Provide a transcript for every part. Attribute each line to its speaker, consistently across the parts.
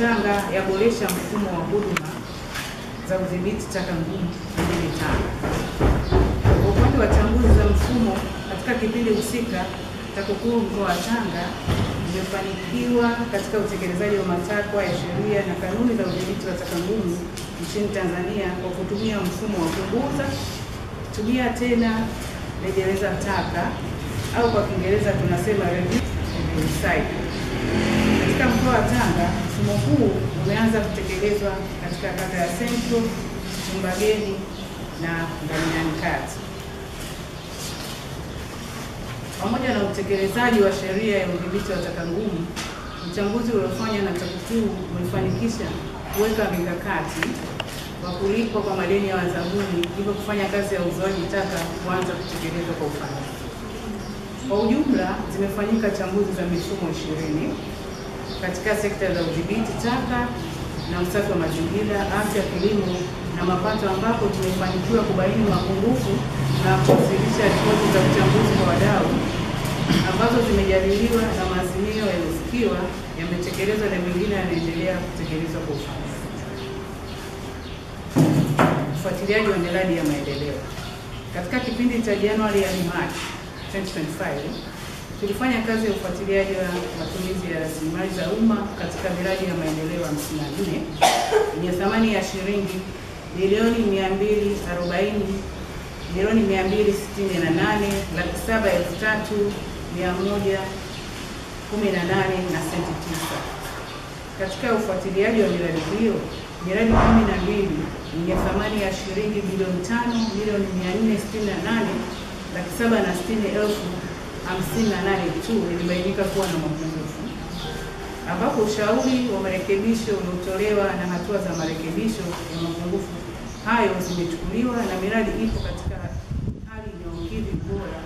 Speaker 1: Tanga yaboresha mfumo wa huduma za udhibiti taka ngumu mjini Tanga. Kwa upande wa chambuzi za mfumo katika kipindi husika, TAKUKURU mkoa wa Tanga imefanikiwa katika utekelezaji wa matakwa ya sheria na kanuni za udhibiti wa taka ngumu nchini Tanzania kwa kutumia mfumo wa punguza, tumia tena, rejeleza taka au kwa Kiingereza tunasema reduce and recycle. Katika mkoa wa Tanga, mfumo huu umeanza kutekelezwa katika kata ya Central, Chumbageni na Ngamiani Kati. Pamoja na utekelezaji wa sheria ya udhibiti wa taka ngumu, uchambuzi uliofanywa na TAKUKURU umefanikisha kuweka mikakati wa kulipwa kwa madeni ya wazabuni, hivyo kufanya kazi ya uzoaji taka kuanza kutekelezwa kwa ufanisi. Kwa ujumla, zimefanyika chambuzi za mifumo 20 katika sekta za udhibiti taka na usafi wa mazingira, afya, kilimo na mapato, ambapo tumefanikiwa kubaini mapungufu na kuwasilisha ripoti za uchambuzi kwa wadau ambazo zimejadiliwa na maazimio yaliyofikiwa yametekelezwa na mengine yanaendelea kutekelezwa kwa ufanisi. Ufuatiliaji wa miradi ya maendeleo. Katika kipindi cha Januari hadi Machi 2025, tulifanya kazi ya ufuatiliaji wa matumizi ya rasilimali za umma katika miradi ya maendeleo 54 yenye thamani ya shilingi bilioni 240 milioni 268,703,118 na senti 9. Katika ufuatiliaji wa miradi hiyo, miradi 12 yenye thamani ya shilingi bilioni 5 milioni 468,760,058 tu ilibainika kuwa na mapungufu, ambapo ushauri wa marekebisho uliotolewa na hatua za marekebisho ya mapungufu hayo zimechukuliwa na miradi ipo katika hali inayokidhi ubora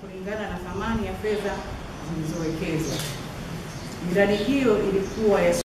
Speaker 1: kulingana na thamani ya fedha zilizowekezwa. Miradi hiyo ilikuwa ya